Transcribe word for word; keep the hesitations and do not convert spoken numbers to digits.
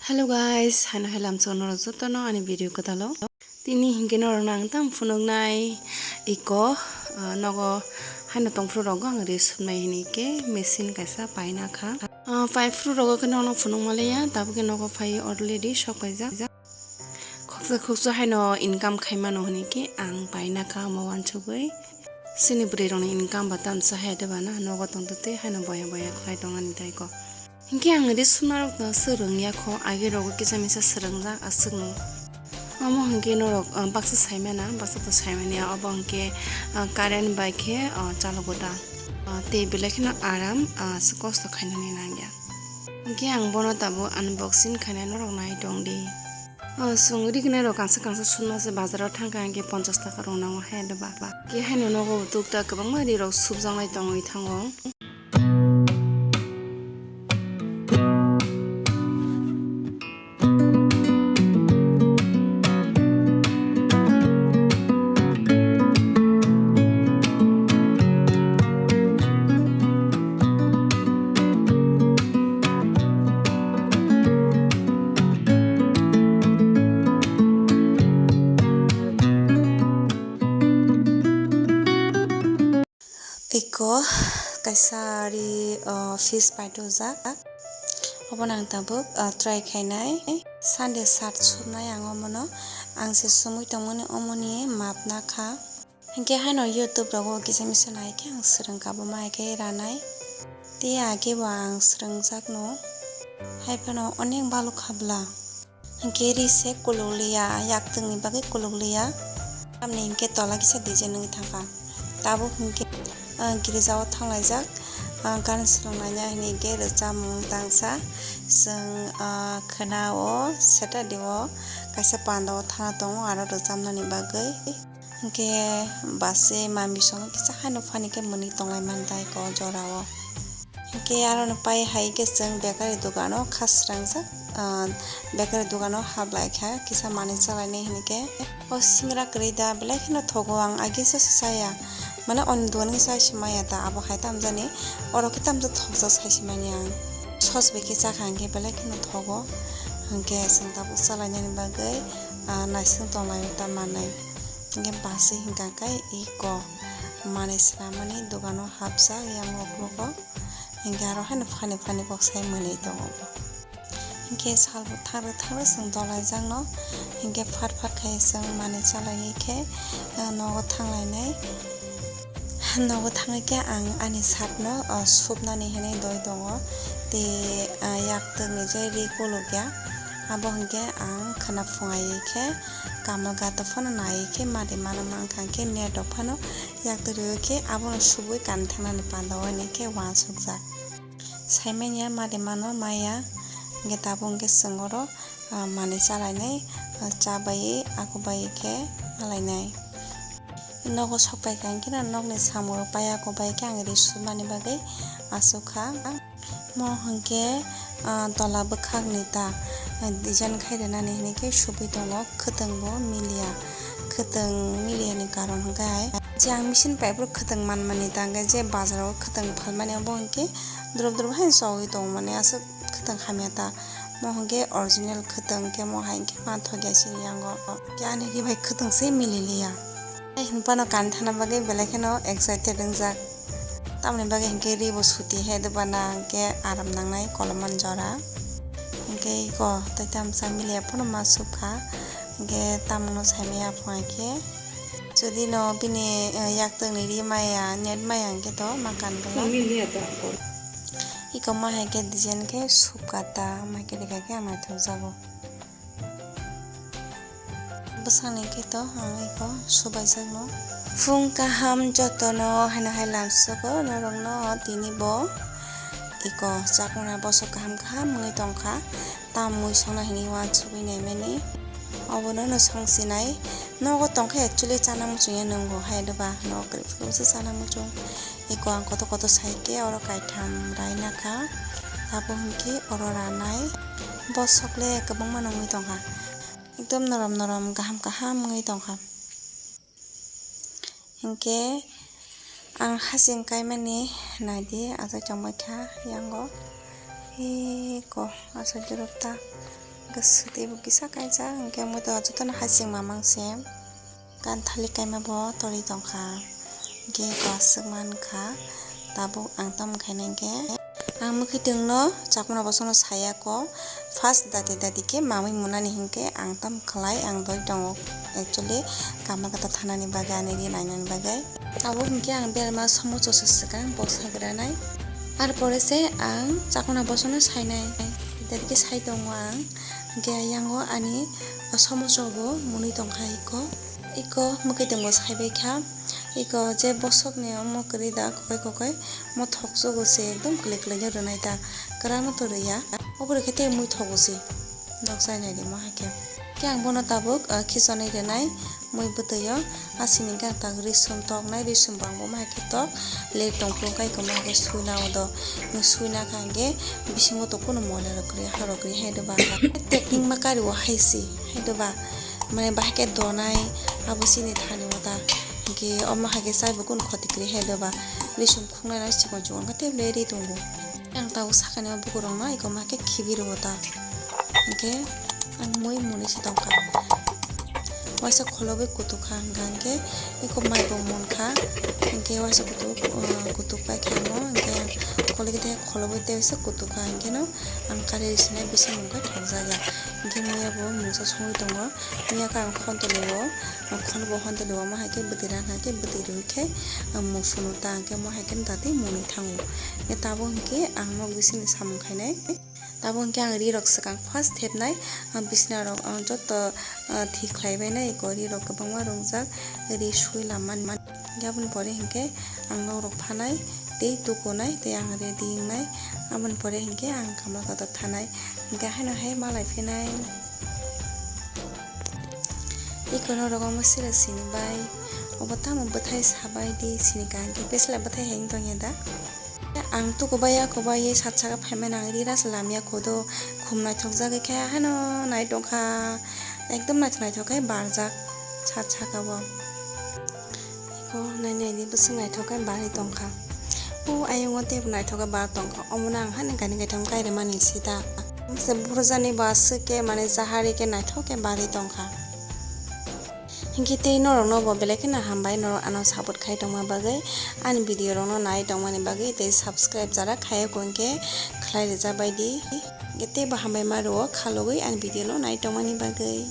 Hello guys, haino hai lamsok norok jotono ani video kwtalo. Tini hinkhe norokno ang tang phunuknai iko, ah, nogo haino tongphuru rogo ang ri sumnai hinwi khe machine kaisa paina kha. Ah, pai phuru rogo khe nono phunuk maliya, tabukhe nogo phai already sok paijak. Khoksa khoksa haino income khaimano hinwi khe ang paina kha omo uansugwi. Chini bwrwi rokni income ba tamsa hai de bana nogo tongtwtwi haino boya boya khlai tongani tei ko. Hinkhe ang ri sumnarokno swrwng ya kho, age rogo kisa misa swrwngjak aswkno. Omo hinkhe norok, ah, baksa saimana, baksa to saimanya, obo hinkhe, ah, current bai khe, ah, chalogo da. Ah, tei belai kheno aram, ah, se kosto khainani nangya. Hinkhe ang bono tabuk unboxing khainai norok nai tong di. Ah, chwng rignai rok kangsa kangsa sumna se bazar o thangkha hinkhe ponchash taka rok nango hai da ba ba. Khe haino nogo tukta kwbangma ri rok subjaknai tongwi thango. Iko kaisa ri, o, fish paitokjak. Obo nang tabuk, o, try khainai. Sunday shirt sumnai ang omono. Ang se sumui tongmani omoni map nakha. Hinkhe haino YouTube rogo kisa misa nai khe ang swrwngkha bo ma hai khe ranai. Tei age bo ang swrwngjakno. Haiphano onek balukha bwla. Hinkhe ri se kulukliya, yaktwngni bagwi kulukliya. Tamni hinkhe tola kisa design wngwi thangkha. Tabuk hinkhe, ah, girjao thanglaijak, ah, gan swrwngnaina hinwi hinkhe rwchapmung tangsa chwng, ah, khwnao Saturday o kaisa pandao thana tongo aro rwchapnani bagwi. Hinkhe bus se mami songno kisa haino phani khe mwnwi tonglaimani tei ko jorao. Hinkhe aroni pai hai khe chwng bakery dogano kha srangjak, ah, bakery dogano haplaikha kisa manwi chalainai hinkhe. O singra kwrwi da belai kheno thogo, ang age se chaya. Mane oni dogan khe chai se maya ta, abo hai tamjani oro khe tamjak thokjak sai se mani ang. Sos bai khe chakha hinkhe belai kheno thogo. Hinkhe chwng tabuk chalainani bagwi, ah, naising tonglaio ta manwi. Hinkhe bus se hinkha khe iko manwi swnamani dogano hapjak yang uklogo. Hinkhe aro haino phani phani kok sai mwnwi tongo. Hinkhe salbo thangro thangro chwng dolaijakno. Hinkhe phat phat khai chwng manwi chalaiwi khe, ah, nogo thanglainai. Nogo thangwi khe ang ani shirt no, ah, supnani hinwi doi tongo. Tei, ah, yaktwkni je ri kulukya. Abo hinkhe ang khwna phungai khe. Kamal gato phano nai khe mari mano mankha khe net rok phano yaktwi rwi khe abono subui kani thangnani panda o hinwi khe uansukjak. Saimanya mari mano maya hinkhe tabuk hinkhe chwng oro, ah, manwi chalainai, ah, cha bai ako bai khe malainai. Nogo sok pai kha hinkhe no nokni samung rok pai ako bai khe ang ri sumani bagwi aswk kha. Mo hinkhe, ah, tola bwkhakni ta, ah, design khai rwnani hinwi khe subui tongo, khwtwng bo miliya, khwtwng miliyani karon hinkhe hai je ang machine pai phuru khwtwng manmani ta hinkhe je bazar o khwtwng phalmani abo hinkhe drop drop hai chogwi tongo, mane aswk khwtwng hamya ta, mo hinkhe original khwtwng khe mo hai hinkhe manthokya chini yango, khe ani ri bai khwtwng se mililiya. Tei hinphano kani thana bagwi belai kheno excited wngjak. Tamoni bagwi hinkhe ribo suti he dubana hinkhe aram nangnai kolomani jora. Hinkhe iko tei tamsa miliya phano ma sukha. Hinkhe tamungno saimaya phunga khe. Jodi no bini, eh, yaktwkni ri maya, net maya hinkhe to ma kan bwla. Iko ma hai khe design khe sukha ta, ma khe rikha khe ang naithok jago. Bwsakni khe to ang iko subaijakno. Phung kaham jotono haino hai lamsogo norokno tini bo iko chakmani bosok kaham kaham wngwi tongkha. Tamwi songna hinwi uansugwi naimani obono no songsinai. Nogo tongkha actually chana muchungya nwngo hai doba nogo kwrwi phuru se chana muchung. Iko ang kotor kotor sai khe oro kaitham rai nakha. Abo hinkhe oro ranai. Bosok le kwbangma nungwi tongkha. Ekdom norom norom kaham kaham wngwi tongkha. Hinkhe ang hasing kaimani naidi achai tongbaikha yango. Eko achai dorop ta. Hwnkhe swtwi bo kisa kaijak, hwnkhe omo to jotono hasing mamang se. Kanthali kaima bo torwi tongkha. Hwnkhe bo aswk mankha. Tabuk ang tamo khaina hwnkhe ang mwkhwtwngno chakmano bosono saya kho. First dati dati khe mamwi mwnani hinkhe ang tamo khlai, ang doi tongo. Actually, Kamalkata thanani bagwi ani ri nainani bagwi. Tabuk hinkhe ang belma somoso se swkang bo saigra nai. Ar pore se ang chakmano bosono sainai. Dati khe sai tongo ang. Hwnkhe ayang o ani somoso bo mwnwi tongkha iko. Iko mwkhwtwng bo saibai kha. Iko je bosok ni omo kwrwi da kokai kokai omo thokjogo se ekdom kwlwi kwlwi no rwnai da kwrwngno to rwya. Obo rwkhe tei mui thogo se. Nok chai nai di mo hai khe. Khe ang bono tabuk, ah, khichonwi rwnai. Mui bwtwi o asini hwnkhe ang tak risum toknai, risum bo ang bo ma hai khe tok le tongphuru kai khe ma hai khe suina o do. Nw suina kha hwnkhe bisingo to kunu moila rok kwrwi ha rok kwrwi hai do ba. Technique ma kari o hai si hai do ba. Mane bahai khe donai abo sini thani o ta. Hwnkhe omo hai khe chai bo kunu khoti kwrwi hai do ba. Risum khungnai no chikon chikon khe tei le ri tongo. Ang tabuk sakani o bukurokno eko ma khe khibi rwo ta. Hwnkhe ang mui muni se tongkha. Waisa kholobwi kutukha hwnkha hwnkhe eko mai bo munkha. Hwnkhe waisa kutuk, uh, kutuk paikha omo hwnkhe ang kholobwi tei kholobwi tei waisa kutukha hwnkhe no ang kari sinai bising mungkha thokjagya. Hwnkhe muya bo mungsa songwi tongo. Miyakhe ang hontoni o, khorbo hontoni o, omo hai khe bwtwi rang hai khe bwtwi rwui khe, ah, mung phunuk ta hwnkhe omo hai khe dati mwnwi thango. Hwnkhe tabuk hwnkhe ang nok bisingni samung khainai. Tabuk hwnkhe ang ri rok swkang first thepnai, ah, bisna rok, ah, joto, ah, thik khlai bainai, eko ri rok kwbangma rwngjak, ri sui lam man man. Hwnkhe aboni pore hwnkhe ang nok rok phanai, tei tukunai, tei ang ready wngnai, aboni pore hwnkhe ang Kamalkata thanai. Hwnkhe haino hai malai phinai. Iko norok omo sira sini bai. Obo tamo bwthai sabai di sini kaham khe besla bwthai hai wng tongya da? Ang tukubai yakubai ye sat saka phaimani ang rira se lamya kodo khum naithok jagwi khe haino nai tongkha. Ekdom naithok naithok khe barjak sat saka bo. Eko nai nai di bwswk naithok khe barwi tongkha. O ayung o teibo naithok khe bar tongkha. Omono ang hani gani gaitham kairwmani sita. Bwsa burjani bo aswk khe mane jahari khe naithok khe barwi tongkha. Hinkhe tei norokno bo belai kheno hambai norok ano support khai tongma bagwi, ani video rokno nai tongmani bagwi tei subscribe jara khayokho hinkhe khlai rijak bai di. Hinkhe teibo hambai ma rwo khalogwi ani video no nai tongmani bagwi.